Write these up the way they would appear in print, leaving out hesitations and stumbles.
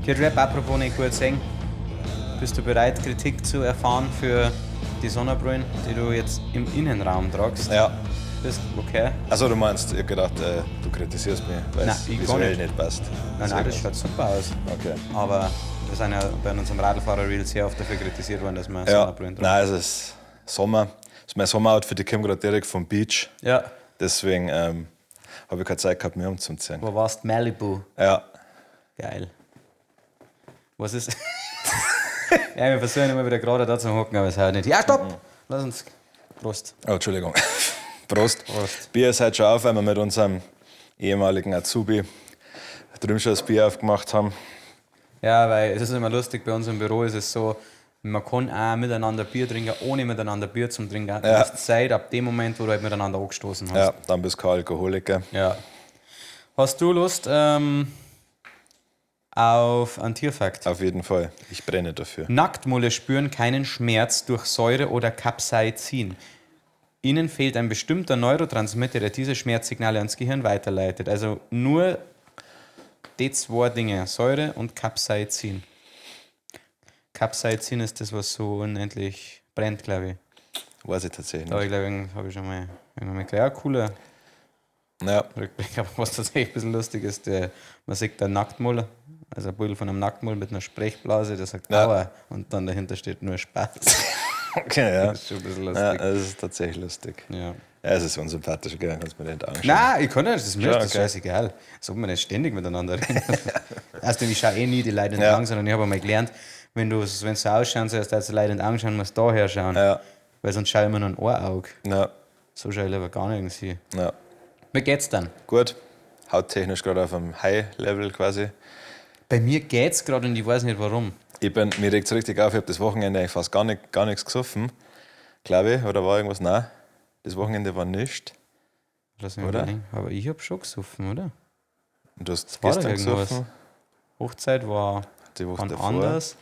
Kid Rap, apropos nicht gut singen. Bist du bereit, Kritik zu erfahren für die Sonnenbrillen, die du jetzt im Innenraum tragst? Ja. Bist okay? Also du meinst, ich hab gedacht, du kritisierst mich, weil Nein, es ich gar visuell nicht. nicht passt. Nein, nein, das schaut super aus. Okay. Aber wir sind ja bei unserem Radlfahrer-Reel sehr oft dafür kritisiert worden, dass wir Ja. Sonnenbrillen tragen. Nein, es ist Sommer. Das ist mein Sommeroutfit, ich komme gerade direkt vom Beach. Ja. Deswegen habe ich keine Zeit gehabt, mich umzuziehen. Wo warst du? Malibu. Ja. Geil. Was ist. Ja, wir versuchen immer wieder gerade da zu hocken, aber es hört nicht. Ja, stopp! Lass uns. Prost. Oh, Entschuldigung. Prost. Prost. Bier ist heute schon auf, weil wir mit unserem ehemaligen Azubi drüben schon das Bier aufgemacht haben. Ja, weil es ist immer lustig, bei uns im Büro ist es so, man kann auch miteinander Bier trinken, ohne miteinander Bier zu trinken. Ja. Das ist Zeit ab dem Moment, wo du halt miteinander angestoßen hast. Ja, dann bist du kein Alkoholiker. Ja. Hast du Lust auf einen Tierfakt? Auf jeden Fall. Ich brenne dafür. Nacktmulle spüren keinen Schmerz durch Säure oder Capsaicin. Ihnen fehlt ein bestimmter Neurotransmitter, der diese Schmerzsignale ans Gehirn weiterleitet. Also nur die zwei Dinge, Säure und Capsaicin. Capsaicin ist das, was so unendlich brennt, glaube ich. Weiß ich tatsächlich Da nicht. habe ich, glaube ich, hab ich schon mal irgendwann mal gehört. Ja, cooler Ja. Rückblick. Aber was tatsächlich ein bisschen lustig ist, man sieht der Nacktmull, also ein Bild von einem Nacktmull mit einer Sprechblase, der sagt Ja. Aua und dann dahinter steht nur Spaß. Okay, ja. Das ist schon ein bisschen Ja, lustig. das ist tatsächlich lustig. Ja. Ja, es ist unsympathisch, gell? Kannst du mir nicht anschauen. Nein, ich kann nicht, das ist mir Schon, das okay. scheißegal. So man nicht ständig miteinander reden. Außerdem, ich schaue eh nie die Leute in die Ja. Augen, sondern ich habe einmal gelernt, wenn du wenn so ausschauen sollst, als die Leute in die Augen schauen, musst du daher schauen. Ja. Weil sonst schaue ich immer nur ein Ohrauge. Ja, So schaue ich lieber gar nirgends hin. ja. Wie geht's dann? Gut. Hauttechnisch gerade auf einem High-Level quasi. Bei mir geht's gerade und ich weiß nicht warum. Mir regt's richtig auf, ich habe das Wochenende eigentlich fast gar nichts gesoffen. Glaube ich, oder war irgendwas? Nein. Das Wochenende war nicht. Lass mich Oder? überlegen. Aber ich habe schon gesoffen, oder? Und du hast war doch gestern irgendwas. gesoffen. Hochzeit war Die Woche wann davor. anders.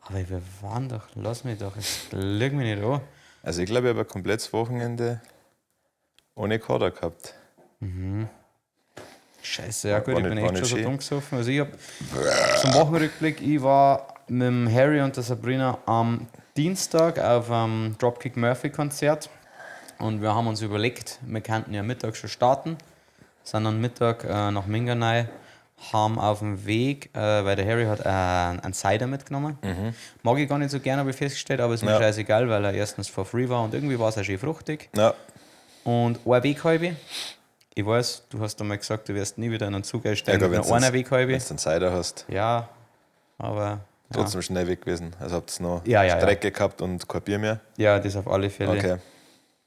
Aber wir waren doch, lass mich doch, es lüg mich nicht an. Also ich glaube, ich habe ein komplettes Wochenende ohne Kader gehabt. Scheiße, ja gut, War ich bin nicht- war echt nicht schon so schön. dumm gesoffen. Also ich habe zum Wochenrückblick, ich war mit dem Harry und der Sabrina am Dienstag auf einem Dropkick Murphy Konzert und wir haben uns überlegt, wir könnten ja Mittag schon starten, sind dann Mittag nach Minganei, haben auf dem Weg, weil der Harry hat einen Cider mitgenommen. Mag ich gar nicht so gerne, habe ich festgestellt, aber ist mir Ja. scheißegal, weil er erstens for free war und irgendwie war es auch schön fruchtig. Ja, Und eine Weghalbe. Ich weiß, du hast einmal gesagt, du wirst nie wieder in einen Zug einsteigen ja mit nur einer Weghalbe. Wenn du einen Cider hast, Ja, aber ja. trotzdem schnell weg gewesen. Also habt ihr noch Ja. Strecke gehabt und kein Bier mehr. Ja, das auf alle Fälle. Okay.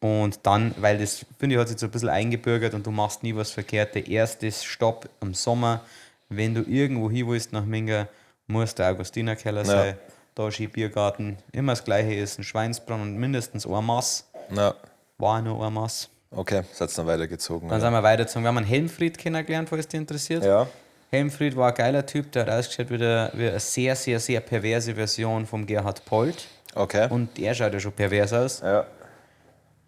Und dann, weil das, finde ich, hat sich so ein bisschen eingebürgert und du machst nie was verkehrt. Der erste Stopp im Sommer, wenn du irgendwo hin willst nach Minga, muss der Augustinerkeller sein. Da ist ein Biergarten. Immer das Gleiche ist ein Schweinsbraten und mindestens ein Mass. Na, War nur ein Mass. okay, seid ihr dann weitergezogen. Dann oder? sind wir weitergezogen. Wir haben einen Helmfried kennengelernt, falls dich interessiert. Ja, Helmfried war ein geiler Typ, der hat ausgeschaut wie eine sehr, sehr, sehr perverse Version vom Gerhard Polt. okay. Und der schaut ja schon pervers aus. ja.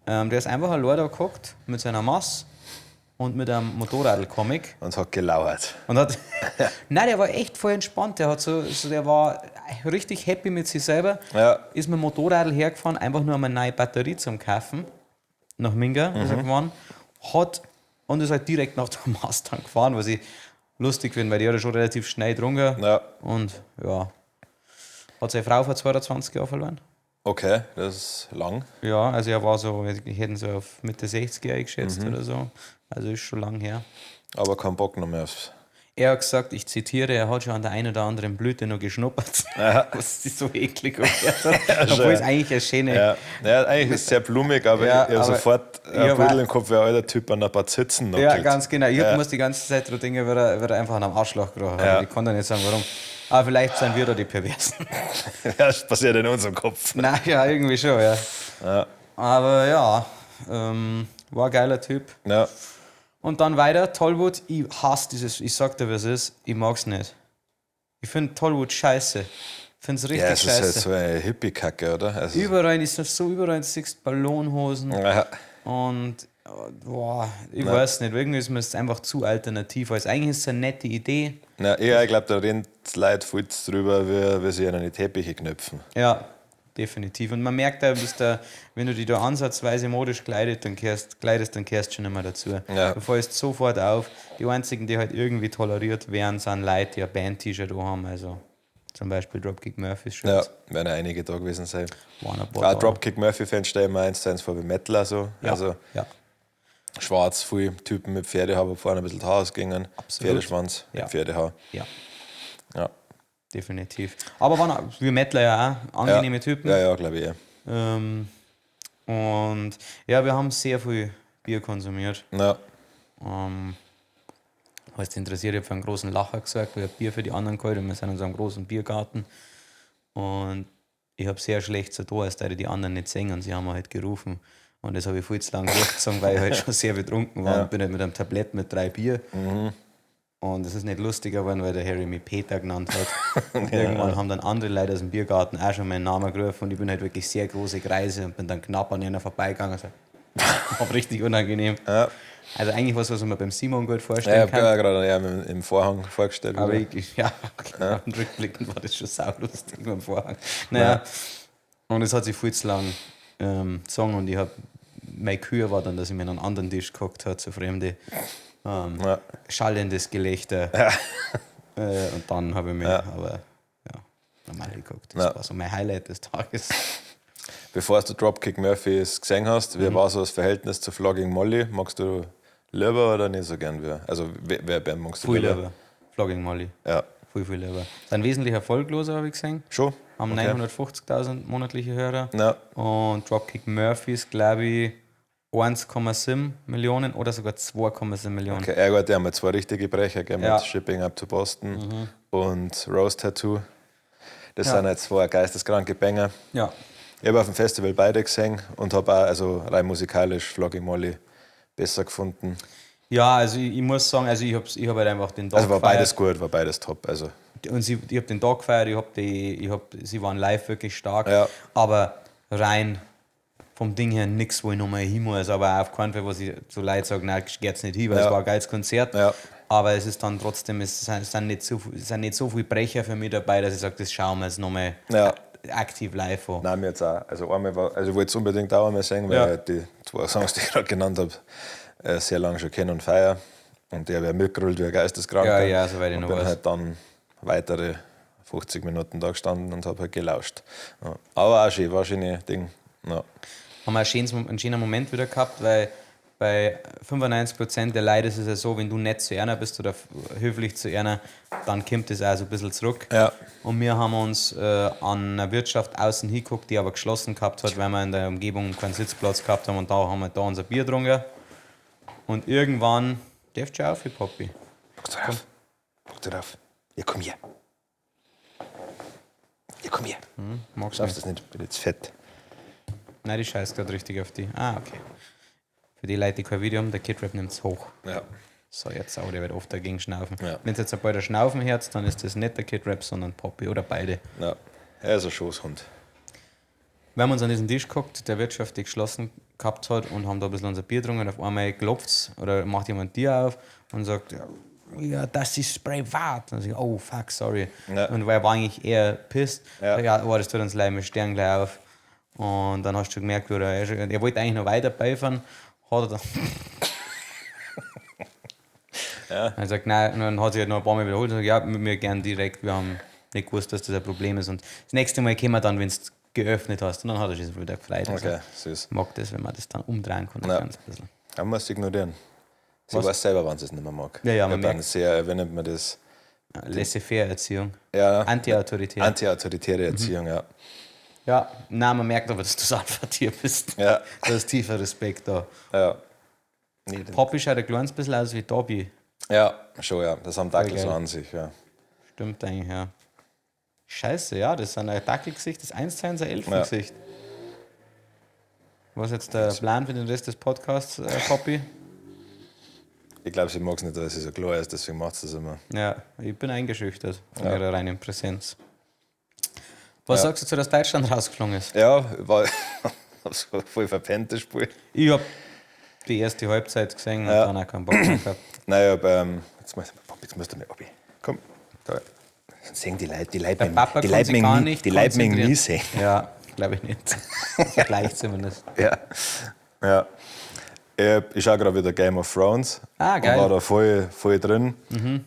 Der ist einfach allein da gehockt mit seiner Mass und mit einem Motorradl-Comic. Und hat gelauert. Und hat. Nein, der war echt voll entspannt. Der, hat so, so, der war richtig happy mit sich selber. Ja. Ist mit dem Motorradl hergefahren, einfach nur um eine neue Batterie zum kaufen. Nach Minga ist er gefahren. Hat, und ist halt direkt nach der Mass dann gefahren, was ich lustig finde, weil die hat ja schon relativ schnell getrunken. Ja. Und ja. Hat seine Frau vor 22 Jahren verloren. Okay, das ist lang. Ja, also er war so, ich hätte ihn so auf Mitte 60 eingeschätzt oder so. Also ist schon lang her. Aber kein Bock noch mehr aufs. Er hat gesagt, ich zitiere, er hat schon an der einen oder anderen Blüte noch geschnuppert. Was sich so eklig angehört hat. Obwohl es eigentlich eine schöne. Ja, ja eigentlich ist es sehr blumig, aber Ja, ich habe aber sofort ich ein hab Pudel auch- im Kopf, wie ein alter Typ an ein paar Zitzen Ja, nuckelt. ganz genau. Ich muss die ganze Zeit dran denken, weil er einfach an einem Arschloch gerochen hat. Ja. Ich kann da nicht sagen, warum. Aber vielleicht sind wir da die Perversen. Das passiert in unserem Kopf. Nein, ja, irgendwie schon, ja. Aber ja, war ein geiler Typ. Ja, Und dann weiter, Tollwood, ich hasse dieses, ich sag dir, was es ist, ich mag's nicht. Ich finde Tollwood scheiße. Ich find's richtig ja es ist scheiße. halt so eine Hippie-Kacke, oder? Also, Überall ist das so, überall siehst Ballonhosen ja, und Boah, ich weiß nicht, irgendwie ist mir das einfach zu alternativ. Also eigentlich ist es eine nette Idee. Na, ja, ich glaube, da reden die Leute viel drüber, wie sie an die Teppiche knöpfen. Ja, definitiv. Und man merkt da, bist da, wenn du dich da ansatzweise modisch kleidest, dann kehrst du schon immer dazu. Ja. Du fällst sofort auf. Die einzigen, die halt irgendwie toleriert werden, sind Leute, die ein Band-T-Shirt haben. Also zum Beispiel Dropkick Murphys Shirt. Ja, werden ja einige da gewesen sein. Waren ein paar Auch Dropkick Murphy-Fans stellen mir 1:1 vor wie Metaler. So. Ja. Also ja. Schwarz, viel Typen mit Pferdehaar, wo vorne ein bisschen Haar ausgingen. Absolut. Pferdeschwanz, ja. Pferdehaar. Ja. Ja. Definitiv. Aber waren wir Metaler ja auch angenehme Typen. Ja, ja, glaube ich. Ja. Und ja, wir haben sehr viel Bier konsumiert. Ja. Was interessiert, ich habe für einen großen Lacher gesorgt, weil ich hab Bier für die anderen geholt und wir sind in so einem großen Biergarten. Und ich habe sehr schlecht so da, als da die anderen nicht sehen und sie haben halt gerufen. Und das habe ich viel zu lange durchgezogen, weil ich halt schon sehr betrunken war und bin halt mit einem Tablett mit 3 Bier. Mhm. Und es ist nicht lustiger geworden, weil der Harry mich Peter genannt hat. Und irgendwann haben dann andere Leute aus dem Biergarten auch schon meinen Namen gerufen und ich bin halt wirklich sehr große Kreise und bin dann knapp an einer vorbeigegangen. Also, war richtig unangenehm. Ja. Also eigentlich was man beim Simon gut vorstellen ja, kann. Ich habe gerade ja, im Vorhang vorgestellt. Aber ich, ja, genau, ja. Rückblickend war das schon saulustig beim Vorhang. Naja, ja. Und es hat sich viel zu lang gezogen und ich habe, meine Kür war dann, dass ich mir an einen anderen Tisch geguckt habe, zu Fremde. Ja. Schallendes Gelächter. Ja. Und dann habe ich mir aber ja, normal geguckt. Das war so mein Highlight des Tages. Bevor du Dropkick Murphys gesehen hast, wie war so das Verhältnis zu Flogging Molly? Magst du lieber oder nicht so gern? Also, wer Band magst du lieber? Viel lieber. Flogging Molly. Ja. Viel, viel lieber. Sind wesentlich erfolgloser, habe ich gesehen. Schon? Haben 950.000 monatliche Hörer. Ja. Und Dropkick Murphys, glaube ich, 1,7 Millionen oder sogar 2,7 Millionen. Okay, ja gut, die haben ja zwei richtige Brecher, gell, mit Shipping Up to Boston und Rose Tattoo. Das sind halt zwei geisteskranke Banger. Ja. Ich habe auf dem Festival beide gesehen und habe auch also rein musikalisch Flogging Molly besser gefunden. Ja, also ich muss sagen, also ich hab halt einfach den Tag Also war gefeiert. Beides gut, war beides top. Also. Und ich habe den Tag gefeiert, sie waren live wirklich stark, ja. Aber rein vom Ding her nichts, wo ich nochmal hin muss, aber auf keinen Fall, was ich zu Leuten sage, nein, geht's nicht hin, weil es war ein geiles Konzert, aber es ist dann trotzdem, es sind nicht so viele Brecher für mich dabei, dass ich sage, das schauen wir jetzt nochmal aktiv live an. Nein, mir jetzt auch. Also, einmal war, also ich wollte es unbedingt auch einmal sehen, weil ich die zwei Songs, die ich gerade genannt habe, sehr lange schon kenne und feiere. Und der wäre mitgerollt wie ein Geisteskranker. Ja, ja, soweit ich noch weiß. Und bin halt halt dann weitere 50 Minuten da gestanden und habe halt gelauscht. Ja. Aber auch schön, war ein schönes Ding. Ja. Haben wir einen schönen Moment wieder gehabt, weil bei 95% der Leute ist es ja so, wenn du nett zu einer bist oder höflich zu einer, dann kommt das auch so ein bisschen zurück. Ja. Und wir haben uns an einer Wirtschaft außen hingeguckt, die aber geschlossen gehabt hat, weil wir in der Umgebung keinen Sitzplatz gehabt haben und da haben wir da unser Bier getrunken. Und irgendwann, darfst du auf, Poppy? Guck drauf. Guck drauf. Ja, komm her. Ja, komm her. Magst du das nicht? Bin jetzt fett. Nein, die scheißt gerade richtig auf die. Ah, okay. Für die Leute, die kein Video haben, der Kid Rap nimmt es hoch. Ja. So, jetzt auch, der wird oft dagegen schnaufen. Ja. Wenn es jetzt ein paar Schnaufen hört, dann ist das nicht der Kid Rap, sondern Poppy oder beide. Ja, er ist ein Schoßhund. Wir haben uns an diesen Tisch geguckt, der Wirtschaft, die geschlossen gehabt hat, und haben da ein bisschen unser Bier getrunken. Und auf einmal klopft oder macht jemand Bier auf und sagt, ja, das ist privat. Und ich, oh fuck, sorry. Ja. Und weil er war eigentlich eher pissed. Ja. Ja, oh, das tut uns leid, wir stehen gleich auf. Und dann hast du gemerkt, oder er wollte eigentlich noch weiter beifahren, hat er dann. Ja. Er sagt, nein, und dann hat sich halt noch ein paar Mal wiederholt und sagt, ja, wir gern direkt, wir haben nicht gewusst, dass das ein Problem ist. Und das nächste Mal kommen wir dann, wenn du geöffnet hast. Und dann hat er sich wieder gefreut. Okay, also, süß. Mag das, wenn man das dann umdrehen kann, ja. ein ganz bisschen. Man muss ignorieren. Sie Was? weiß selber, wann sie es nicht mehr mag. Ja, ja, man dann merkt. sehr, wie nennt man das? Laissez-faire-Erziehung. Ja. Anti-autoritär. Anti-autoritäre Erziehung, ja. Ja, nein, man merkt aber, dass du das Alpha-Tier bist. Ja. Da ist tiefer Respekt da. Ja. Nee, Poppy schaut ein kleines bisschen aus wie Dobby. Ja, schon, ja. Das haben Dackel geil. so an sich, ja. Stimmt eigentlich, ja. Scheiße, ja, das ist ein Dackelgesicht, das 1:1 ein Elfengesicht. Ja. Was ist jetzt der Plan für den Rest des Podcasts, Poppy? Ich glaube, sie mag es nicht, weil sie so klar ist, deswegen macht sie das immer. Ja, ich bin eingeschüchtert von ihrer reinen Präsenz. Was sagst du zu, dass Deutschland rausgeflogen ist? Ja, war so voll verpennt, das Spiel. Ich hab die erste Halbzeit gesehen und dann auch keinen Bock mehr gehabt. Nein, ich hab, jetzt musst du mal, Abi, komm, da. Sonst sehen die Leute, die Leute, Der Papa die kann Leute sich mögen gar nie, nicht die Leute mögen konzentrieren. nie sehen. Ja, glaube ich nicht. Vergleich zumindest. Ja. Ja. Ich schaue gerade wieder Game of Thrones. Ah, geil. Und war da voll, voll drin.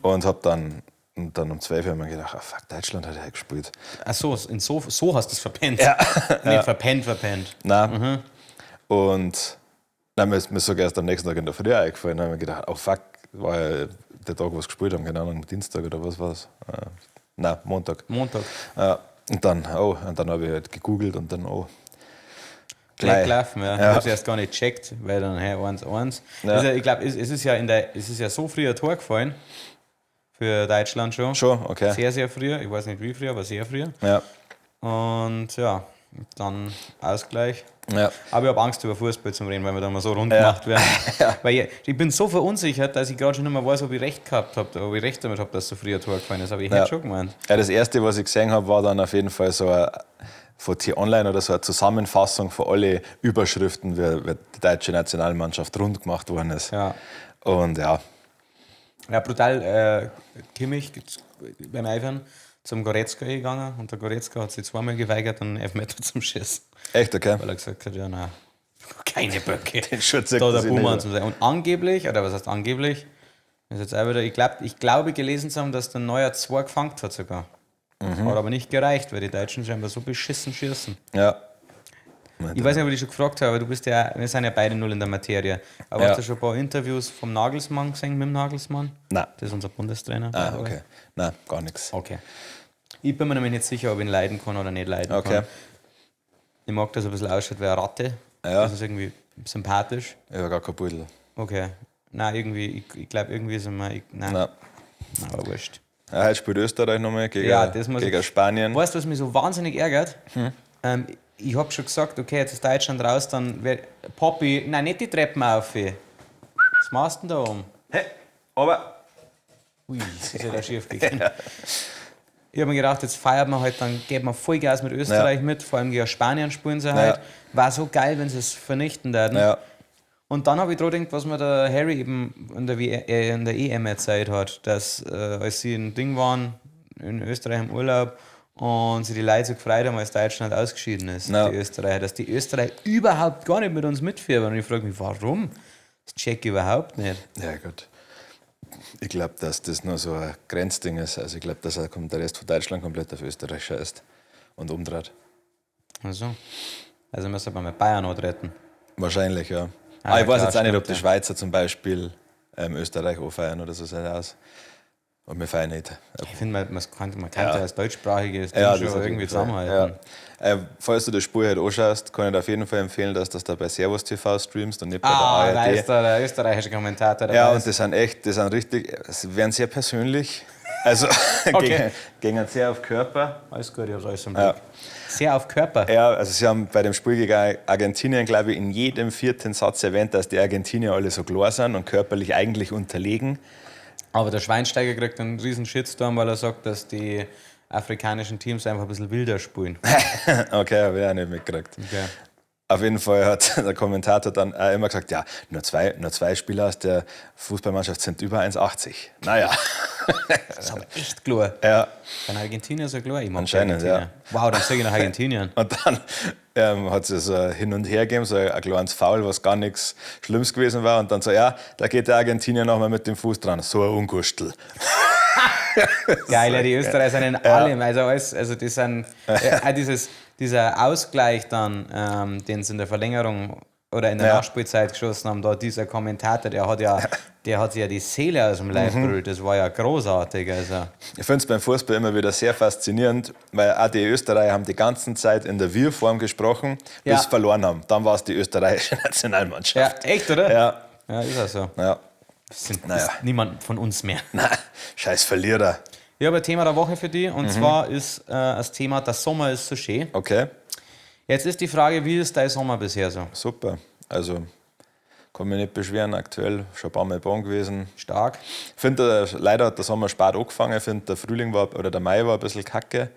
Und hab dann, und dann um 12 Uhr mir gedacht, ah, fuck, Deutschland hat ja gespielt. Ach so, in so, so hast du es verpennt. Ja. Nicht verpennt, verpennt. Nein. Und nein, mir ist sogar erst am nächsten Tag in der Früh eingefallen. Dann habe ich mir gedacht, oh fuck, war ja der Tag, wo sie gespielt haben, keine Ahnung, Dienstag oder was war's? Nein, Montag. Montag. Ja, und dann, oh, und dann habe ich halt gegoogelt und dann, oh. Gleich gelaufen, ja. Ja. Ich hab's erst gar nicht gecheckt, weil dann, hey, 1-1. Ja. Ist ja, ich glaube, es ist ja es ist ja so früh ein Tor gefallen. Für Deutschland schon. Schon, okay. Sehr, sehr früh. Ich weiß nicht wie früh, aber sehr früh. Ja. Und ja, dann Ausgleich. Ja. Aber ich habe Angst, über Fußball zu reden, weil wir da mal so rund gemacht werden. Weil ich bin so verunsichert, dass ich gerade schon nicht mehr weiß, ob ich recht gehabt habe, ob ich recht damit habe, dass so früh ein Tor gefallen ist. Aber ich hätte schon gemeint. Ja, das erste, was ich gesehen habe, war dann auf jeden Fall so ein, von T-Online oder so eine Zusammenfassung von alle Überschriften, wie die deutsche Nationalmannschaft rund gemacht worden ist. Ja. Und ja, Ja, brutal. Kimmich beim Eifern zum Goretzka gegangen und der Goretzka hat sich zweimal geweigert, einen Elfmeter zum Schießen. echt okay. Weil er gesagt hat, ja, nein, keine Böcke. Den Schutz Da der sich Boomer nicht. zum Sein. Und angeblich, oder was heißt angeblich, ist jetzt auch wieder, ich glaube gelesen zu haben, dass der Neuer 2 gefangen hat sogar. Hat aber nicht gereicht, weil die Deutschen scheinbar so beschissen schießen. Ja. Ich weiß nicht, ob ich dich schon gefragt habe, aber du bist ja, wir sind ja beide null in der Materie. Aber Ja. hast du schon ein paar Interviews vom Nagelsmann gesehen, mit dem Nagelsmann? Nein. Das ist unser Bundestrainer. by Ah, the way. okay. Nein, gar nichts. Okay. Ich bin mir nämlich nicht sicher, ob ich ihn leiden kann oder nicht leiden Okay. kann. Ich mag, dass er ein bisschen ausschaut wie eine Ratte. Ja. Das ist irgendwie sympathisch. Ich habe gar kein Pudel. Okay. Nein, irgendwie, ich glaube, irgendwie ist er mir. Ich, nein, Nein. nein, aber wurscht. Ja, heute spielt Österreich nochmal gegen, Ja, das muss gegen ich- Spanien. Weißt du, was mich so wahnsinnig ärgert? Ich habe schon gesagt, okay, jetzt ist Deutschland raus, dann wär, Poppy, nein, nicht die Treppen auf. Was machst du denn da oben? Hey, aber. Ui, das ist ja da schief gegangen. Ich habe mir gedacht, jetzt feiert man halt, dann geht man Vollgas mit Österreich mit, vor allem gegen Spanien spielen sie halt. War so geil, wenn sie es vernichten würden. Ja. Und dann habe ich dran gedacht, was mir der Harry eben in der, in der EM erzählt hat, dass als sie in Ding waren, in Österreich im Urlaub, und sie die Leute so gefreut haben, als Deutschland ausgeschieden ist, Ja. die Österreicher, dass die Österreicher überhaupt gar nicht mit uns mitfiebern. Und ich frage mich, warum? Das check ich überhaupt nicht. Ja, gut. Ich glaube, dass das nur so ein Grenzding ist. Also ich glaube, dass er kommt der Rest von Deutschland komplett auf Österreich scheißt und umdreht. Also, also müssen wir mit Bayern antreten. Wahrscheinlich, ja. Ah, Ah, ich weiß klar, jetzt auch nicht, ob stimmt, die ja. Schweizer zum Beispiel Österreich auch feiern oder so sieht aus. Und wir feiern nicht. Ich finde, man kann ja als deutschsprachiges Ding Ja, schon das auf irgendwie jeden Fall. zusammenhalten. Ja. Falls du das Spiel halt anschaust, kann ich dir auf jeden Fall empfehlen, dass du das da bei Servus TV streamst und nicht bei Ah, der da ARD. ist da der österreichische Kommentator dabei. Ja, und das sind echt, das sind richtig, sie werden sehr persönlich. Also Okay. gehen sehr auf Körper. Alles gut, ich hab's alles im Blick. Sehr auf Körper. Ja, also sie haben bei dem Spiel gegen Argentinien, glaube ich, in jedem vierten Satz erwähnt, dass die Argentinier alle so klar sind und körperlich eigentlich unterlegen. Aber der Schweinsteiger kriegt einen riesen Shitstorm, weil er sagt, dass die afrikanischen Teams einfach ein bisschen wilder spielen. Okay, habe ich auch nicht mitgekriegt. Okay. Auf jeden Fall hat der Kommentator dann auch immer gesagt, ja, nur zwei Spieler aus der Fußballmannschaft sind über 1,80. Naja, Das ist aber echt klar. ja. Wenn Argentinier so klar, ich mag Anscheinend, Argentinier. Wow, dann zeige ich nach Argentinien. Und dann hat es so ein Hin und Her gegeben, so ein kleines Foul, was gar nichts Schlimmes gewesen war. Und dann so, ja, da geht der Argentinier nochmal mit dem Fuß dran. So ein Ungustel. Geil, ja, die Österreicher sind in allem. Also, alles, also die sind, auch dieser Ausgleich dann, den sie in der Verlängerung oder in der Ja. Nachspielzeit geschossen haben, da dieser Kommentator, der hat sich ja die Seele aus dem Leib brüllt. Das war ja großartig. Also. Ich finde es beim Fußball immer wieder sehr faszinierend, weil auch die Österreicher haben die ganze Zeit in der Wir-Form gesprochen, bis Ja. sie verloren haben. Dann war es die österreichische Ja, Nationalmannschaft. echt, oder? Ja. Ja, ist auch so. Ja. Das sind, Naja. ist niemand von uns mehr. Na, scheiß Verlierer. Ich habe ein Thema der Woche für dich und zwar ist das Thema, der Sommer ist so schön. Okay, Jetzt ist die Frage, wie ist dein Sommer bisher so? super. Also, kann mich nicht beschweren, aktuell schon ein paar Mal Bahn gewesen. Stark. Finde, leider hat der Sommer spät angefangen. Ich finde, der Frühling war, oder der Mai war ein bisschen kacke.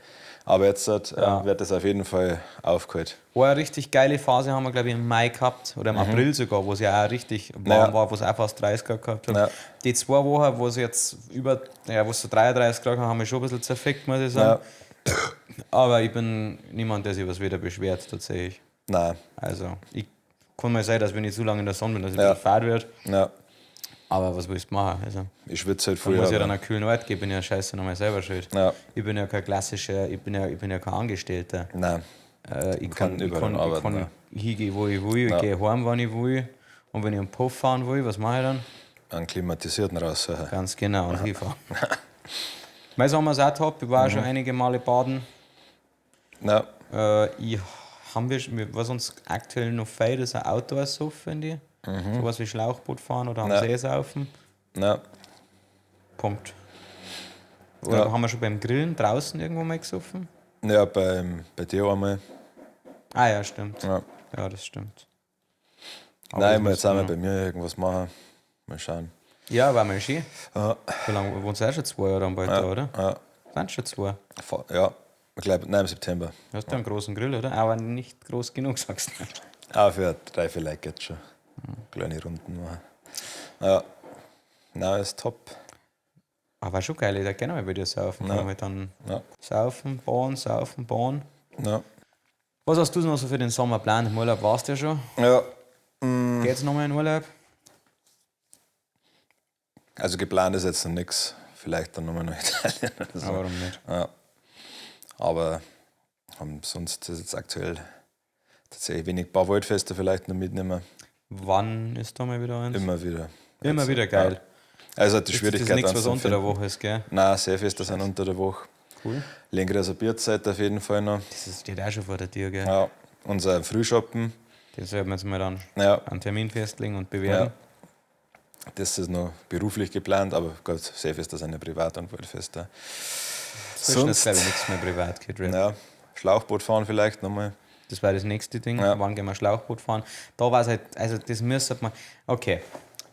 Aber jetzt wird das auf jeden Fall aufgeholt. War eine richtig geile Phase, haben wir, glaube ich, im Mai gehabt oder im April sogar, wo es ja auch richtig warm war, wo es auch fast 30 Grad gehabt hat. Ja. Die 2 Wochen, wo es jetzt über, ja, wo es so 33 Grad haben, haben wir schon ein bisschen zerfickt, muss ich sagen. Ja. Aber ich bin niemand, der sich was wieder beschwert, tatsächlich. Nein. Also, ich kann mal sagen, dass wenn ich zu lange in der Sonne bin, dass ich ein Ja. bisschen fad wird. Ja. Aber was willst du machen? Also, Ich schwitze halt da viel. muss ich ja aber- dann einen kühlen Ort geben, bin ja scheiße nochmal selber schuld. Ja. Ich bin ja kein klassischer, ich bin ja kein Angestellter. Nein. Ich kann überall ich arbeiten, kann ja. hingehen, wo ich will, ich Ja. gehe heim, wann ich will. Und wenn ich einen Puff fahren will, was mache ich dann? Einen klimatisierten raussuchen. Ganz genau, und hinfahren. Mein Sommer ist auch top, ich war auch schon einige Male baden. Ja. Ich, haben wir, was uns aktuell noch fehlt, ist ein Outdoor-Suff, finde ich. Sowas wie Schlauchboot fahren oder am Ja. See saufen. Ja. Punkt. Oder Ja. haben wir schon beim Grillen draußen irgendwo mal gesoffen? Ja, bei dir einmal. Ah ja, stimmt. Ja. Ja, das stimmt. Aber Nein, das ich muss jetzt müssen auch mal wir bei mir irgendwas machen. Mal schauen. noch. Ja, war mal schön. Ja. Wie lange wohnst du auch schon 2 Jahre dann bald da, oder? Ja. Sind schon 2. Ja, ich glaube, nein, im September. Du hast ja einen großen Grill, oder? Aber nicht groß genug, sagst du. Auch für 3, 4 Leute geht schon. Kleine Runden machen. Ja. Nein, ist top. Aber schon geil, ich würde gerne mal bei dir saufen. Ja. Kann man dann Ja. saufen, bauen, saufen, bauen. Ja. Was hast du noch so für den Sommer geplant? Im Urlaub warst du ja schon. Ja. Geht's nochmal in Urlaub? Also geplant ist jetzt noch nichts. Vielleicht dann nochmal nach Italien oder so. Aber warum nicht? Ja. Aber sonst ist jetzt aktuell tatsächlich wenig. Ein paar Waldfeste vielleicht noch mitnehmen. Wann ist da mal wieder eins? Immer wieder. Immer Jetzt, wieder geil. Ja. Also die Das Schwierigkeit ist nichts, dann was zu unter der finden. Woche ist, gell? Nein, Seefeste sind unter der Woche. Cool. Längere Bierzeit auf jeden Fall noch. Das steht auch schon vor der Tür, gell? Ja. Unser Frühschoppen. Den sollten wir jetzt mal dann Ja. einen Termin festlegen und bewerben. Ja. Das ist noch beruflich geplant, aber Gott, Seefeste sind ja privat und Waldfeste. Zwischen ist, Sonst, glaube ich, nichts mehr privat, Kid Rap. ja, Schlauchboot fahren vielleicht nochmal. Das war das nächste Ding. Ja. Wann gehen wir Schlauchboot fahren? Da war es halt, also das müsste man, okay,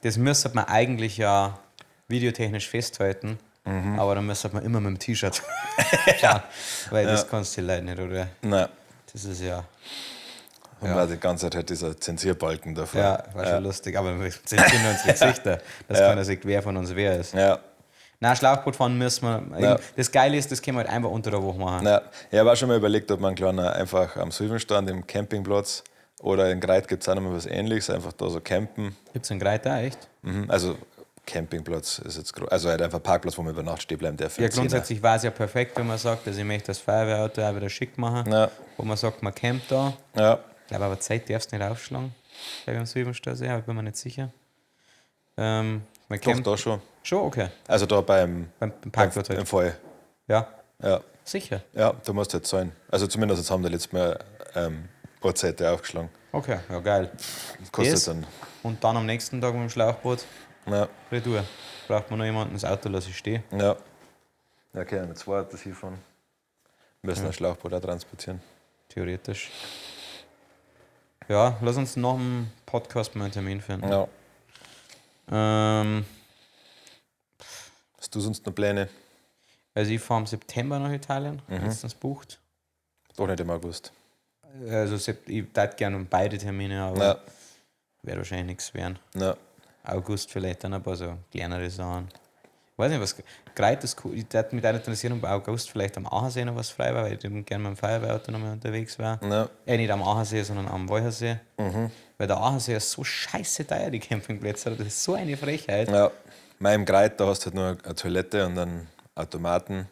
das müsste man eigentlich ja videotechnisch festhalten, aber dann müsste man immer mit dem T-Shirt fahren, weil das kannst du die Leute nicht, oder? Nein. Das ist ja, Und war die ganze Zeit halt dieser Zensierbalken davor. ja, war schon lustig, aber wir zensieren unsere Gesichter, dass keiner sieht, wer von uns wer ist. Ja. Nein, Schlauchboot fahren müssen wir. Ja. Das Geile ist, das können wir halt einfach unter der Woche machen. Ja. Ich habe auch schon mal überlegt, ob man einen kleinen einfach am Sylvenstand im Campingplatz oder in Greit gibt es auch noch mal was Ähnliches, einfach da so campen. Gibt es einen Greiter, echt? Mhm. Also Campingplatz ist jetzt groß, also halt einfach Parkplatz, wo man über Nacht stehen bleiben darf. für Ja, einen Zehner. grundsätzlich war es ja perfekt, wenn man sagt, also ich möchte das Feuerwehrauto auch wieder schick machen. Ja. Wo man sagt, man campt da. Ja, Ich glaube, aber Zeit darfst du nicht aufschlagen. Glaube ich am Silbenstersee, aber ich bin mir nicht sicher. Man doch, campt. da schon. Schon, okay. Also da beim, Beim Parkplatz beim halt. Fall. Ja, Ja. sicher. Ja, da musst du halt zahlen. Also zumindest jetzt haben die letztes Mal Uhrzeiten aufgeschlagen. Okay, ja geil. Kostet Das. dann. Und dann am nächsten Tag mit dem Schlauchboot Ja, retour. Braucht man noch jemanden, das Auto lasse ich stehen. ja. Ja, okay, mit zwei Autos hinfahren. Müssen ein Schlauchboot auch transportieren. Theoretisch. Ja, lass uns nach dem Podcast mal einen Termin finden. Ja. Hast du sonst noch Pläne? Also ich fahre im September nach Italien, letztens bucht. Doch nicht im August. Also ich würde gerne beide Termine, aber Ja, wird wahrscheinlich nichts werden. ja. August vielleicht dann ein paar so kleinere Sachen. Ich weiß nicht, was Greit ist cool. Ich würde mich da interessieren, ob August vielleicht am Aachensee noch was frei war, weil ich eben gerne mit dem Feuerwehrauto noch mal unterwegs war. Ja. Nicht am Aachensee, sondern am Walchensee. Weil der Aachensee ist so scheiße teuer, die Campingplätze. Das ist so eine Frechheit. Ja. Mein im Greit, da hast du halt nur eine Toilette und einen Automaten.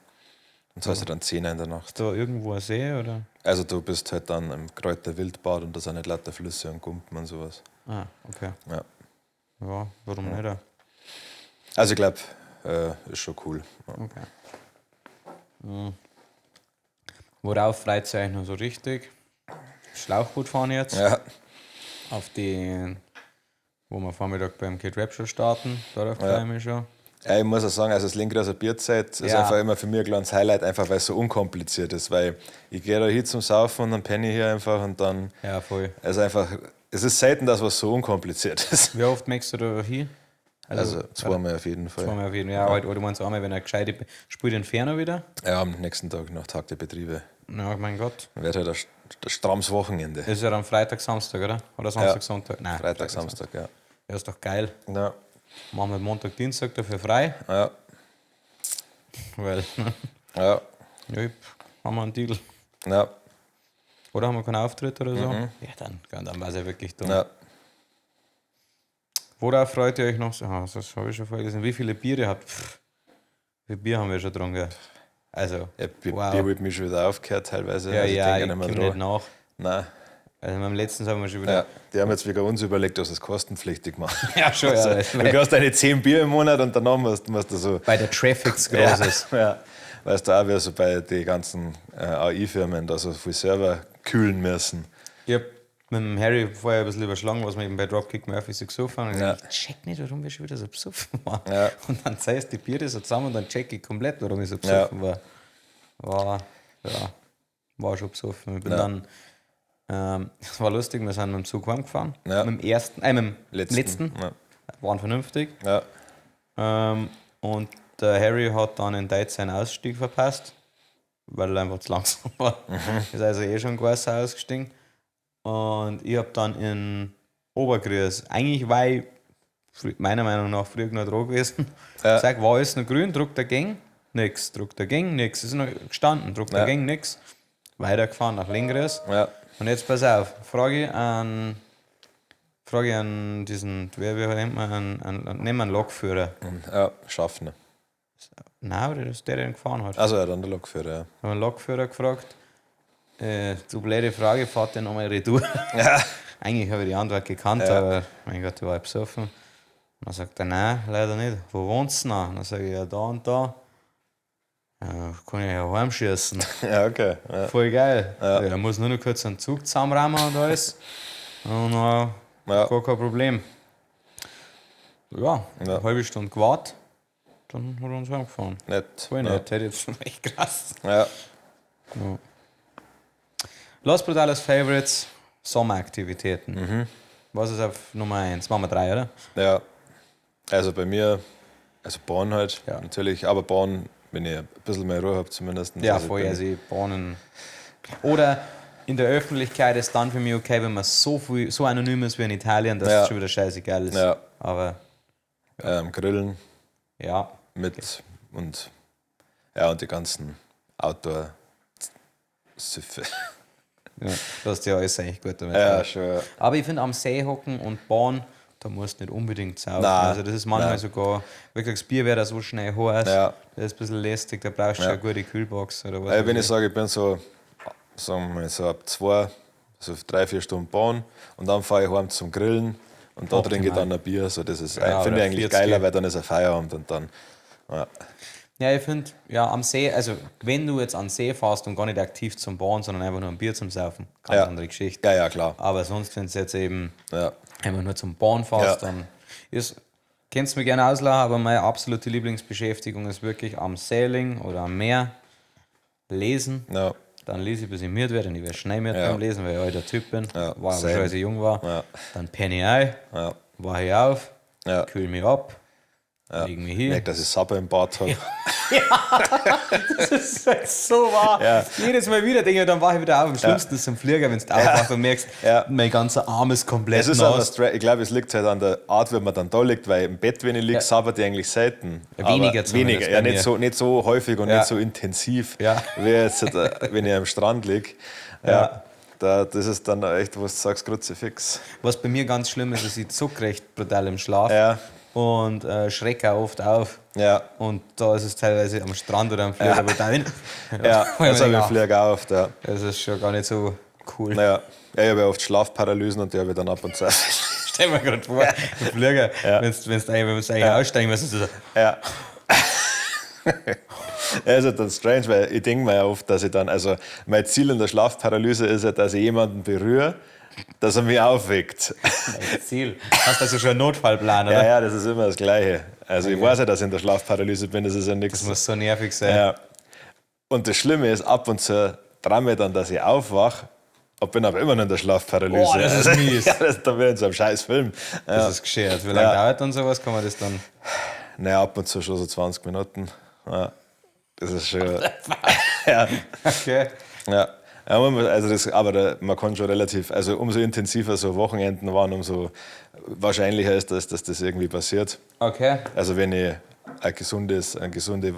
Und zahlst du dann 10 in der Nacht. Ist da irgendwo ein See oder? Also du bist halt dann im Kräuter Wildbad und da sind halt lauter Flüsse und Gumpen und sowas. Ah, okay. Ja. Ja, warum nicht? Also ich glaube, ist schon cool. Ja. Okay. Mhm. Worauf freut ihr euch noch so richtig? Schlauchboot fahren jetzt. Ja, Auf die, wo wir Vormittag beim Kid Rap schon starten. Darauf freue ich mich schon. Ja, ich muss auch sagen, also das Lenkrad Bierzeit ist Ja. einfach immer für mich ein kleines Highlight, einfach weil es so unkompliziert ist, weil ich gehe da hin zum Saufen und dann penne ich hier einfach und dann Ja, voll. es ist einfach, es ist selten, dass was so unkompliziert ist. Wie oft möchtest du da hin? Also zweimal auf jeden Fall. Zweimal auf jeden Fall. Ja, heute, oder meinst du einmal, wenn er gescheit spielt, Inferno wieder? Ja, am nächsten Tag noch Tag der Betriebe. Ja, mein Gott. Dann wird halt ein strammes Wochenende. Ist ja dann Freitag, Samstag, oder? Oder Samstag, ja. Sonntag? Nein. Freitag, Samstag, ja. Ja, ist doch geil. Ja. Machen wir Montag, Dienstag dafür frei. Ja. Weil. Ja. Ja, haben wir einen Deal. Ja. Oder haben wir keinen Auftritt oder so? Mhm. Ja, dann war es ja wirklich dumm. Ja. Worauf freut ihr euch noch? Ah, das habe ich schon vorgelesen. Wie viele Biere habt ihr? Wie viel Bier haben wir schon getrunken? Also, ja, wow. Bier wird mich schon wieder aufgehört teilweise. Ja, also ja, ich komme nicht nach. Nein. Also beim letzten haben wir schon wieder... Ja, die haben jetzt wieder uns überlegt, dass sie es kostenpflichtig machen. Ja, schon, also, ja. Du hast deine 10 Bier im Monat und danach musst du so... Bei der Traffic groß ist. Ja, weißt du auch, wie so bei den ganzen AI-Firmen da so viel Server kühlen müssen. Ich hab mit dem Harry vorher ein bisschen überschlagen, was wir eben bei Dropkick Murphys so gesoffen haben. Und ja. Ich check nicht, warum wir schon wieder so besoffen waren. Ja. Und dann zeigst die Biere so zusammen und dann check ich komplett, warum ich so besoffen war. War schon besoffen. Ich bin dann, es war lustig, wir sind mit dem Zug heimgefahren. Ja. Mit dem ersten, mit dem letzten. Ja. Waren vernünftig. Ja. Und der Harry hat dann in Deutsch seinen Ausstieg verpasst, weil er einfach zu langsam war. Mhm. Ist also eh schon quasi ausgestiegen. Und ich habe dann in Obergries, eigentlich war ich meiner Meinung nach früher noch dran gewesen. Ja. Sag, war alles noch grün, druck dagegen, nix, druck dagegen, nix. Ist noch gestanden, druck dagegen, nix. Weitergefahren nach Lengries. Ja. Und jetzt pass auf, frage ich an diesen, wer nennt man, nehmen wir einen Lokführer. Ja, Schaffner. Nein, aber das ist der, der ihn gefahren hat. Also ja, dann der Lokführer, ja. Ich habe einen Lokführer gefragt. Du blöde Frage, fahrt der nochmal retour? Ja. Eigentlich habe ich die Antwort gekannt, aber mein Gott, ich war besoffen. Und dann sagt er, nein, leider nicht. Wo wohnst du denn? Dann sage ich, ja, da und da. Ja, kann ich ja heimschießen. Ja, okay. Ja. Voll geil. Ja. Ja, muss nur noch kurz einen Zug zusammenrammen und alles. Und dann ja. Gar kein Problem. Ja, eine halbe Stunde gewartet, dann hat er uns heimgefahren. Nett. Voll nett, hätte ich jetzt echt krass. Ja. Ja. Los Brutales Favorites, Sommeraktivitäten. Mhm. Was ist auf Nummer 1? Machen wir 3, oder? Ja. Also bei mir, also Bahn halt, ja. Natürlich, aber Bahn, wenn ich ein bisschen mehr Ruhe habe zumindest. Ja, voll, also Bahnen. Oder in der Öffentlichkeit ist dann für mich okay, wenn man so viel, so anonym ist wie in Italien, dass es schon wieder scheißegal ist. Ja. Aber Grillen. Ja. Mit okay. Und ja, und die ganzen Outdoor-Süffe. Ja, das ist ja alles eigentlich gut damit. Ja, schon. Aber ich finde, am See hocken und Bahn, da musst du nicht unbedingt saufen. Nein, also das ist manchmal nein. sogar, wirklich das Bier wäre da so schnell heiß, ja. Das ist ein bisschen lästig, da brauchst du ja schon eine gute Kühlbox oder was. Also wenn ich sage, ich bin so, sagen wir mal, so ab 2, so 3-4 Stunden Bahn und dann fahre ich heim zum Grillen und da trinke ich dann ein Bier. So, das ist, ja, finde ich eigentlich 40. geiler, weil dann ist ein Feierabend und dann. Ja. Ja, ich finde, ja, am See, also wenn du jetzt an See fährst und gar nicht aktiv zum Bahn, sondern einfach nur ein Bier zum Saufen, ganz ja. andere Geschichte. Ja, ja, klar. Aber sonst, wenn du jetzt eben ja. einfach nur zum Bahn fährst, ja. dann ist, kannst du mir gerne auslachen, aber meine absolute Lieblingsbeschäftigung ist wirklich am Sailing oder am Meer lesen. Ja. Dann lese ich, bis ich müde werde und ich werde schnell müde ja. beim Lesen, weil ich alter Typ bin, ja. war aber schon, als ich jung war. Ja. Dann penne ich ein, ja. wache ich auf, ja. kühl mich ab. Ja. Leg mich hin. Merk, dass ich Sappe im Bad habe. Ja. Ja, das ist so wahr. Ja. Jedes Mal wieder denke ich, dann wache ich wieder auf. Am schlimmsten ist im Flieger, wenn du aufwachst und merkst, mein ganzer Arm ist komplett es ist nass. Aber, ich glaube, es liegt halt an der Art, wenn man dann da liegt, weil im Bett, wenn ich liege, sabbert ich eigentlich selten. Weniger zumindest. Weniger, ja, nicht so häufig und nicht so intensiv, wie jetzt, wenn ich am Strand liege. Ja. Da, das ist dann echt, wo du sagst, Kruzifix. Was bei mir ganz schlimm ist, ist, ich zuck recht brutal im Schlaf. Ja. Und schrecke auch oft auf. Ja. Und da ist es teilweise am Strand oder am Flieger brutal. Ja, das habe ich im Flieger auch oft, ja. Das ist schon gar nicht so cool. Naja, ja, ich habe ja oft Schlafparalysen und die habe ich dann ab und zu. Stell mir gerade vor, im Flieger, wenn du eigentlich aussteigen musst, du so. Ja. Ja, ist halt dann strange, weil ich denke mir ja oft, dass ich dann, also mein Ziel in der Schlafparalyse ist ja, dass ich jemanden berühre, dass er mich aufweckt. Mein Ziel. Hast also schon einen Notfallplan, oder? Ja, ja, das ist immer das Gleiche. Also ich weiß ja, dass ich in der Schlafparalyse bin, das ist ja nichts. Das muss so nervig sein. Ja. Und das Schlimme ist, ab und zu träume ich dann, dass ich aufwache, Und bin aber immer noch in der Schlafparalyse. Boah, das ist mies. Ja, das, da bin ich in so einem scheiß Film. Ja. Das ist geschert. Wie lange dauert dann sowas? Kann man das dann. Naja, ab und zu schon so 20 Minuten. Ja. Das ist schon. Ja. Okay. Ja. Ja, also das, aber da, man kann schon relativ, also umso intensiver so Wochenenden waren, umso wahrscheinlicher ist das, dass das irgendwie passiert. Okay. Also wenn ich eine gesunde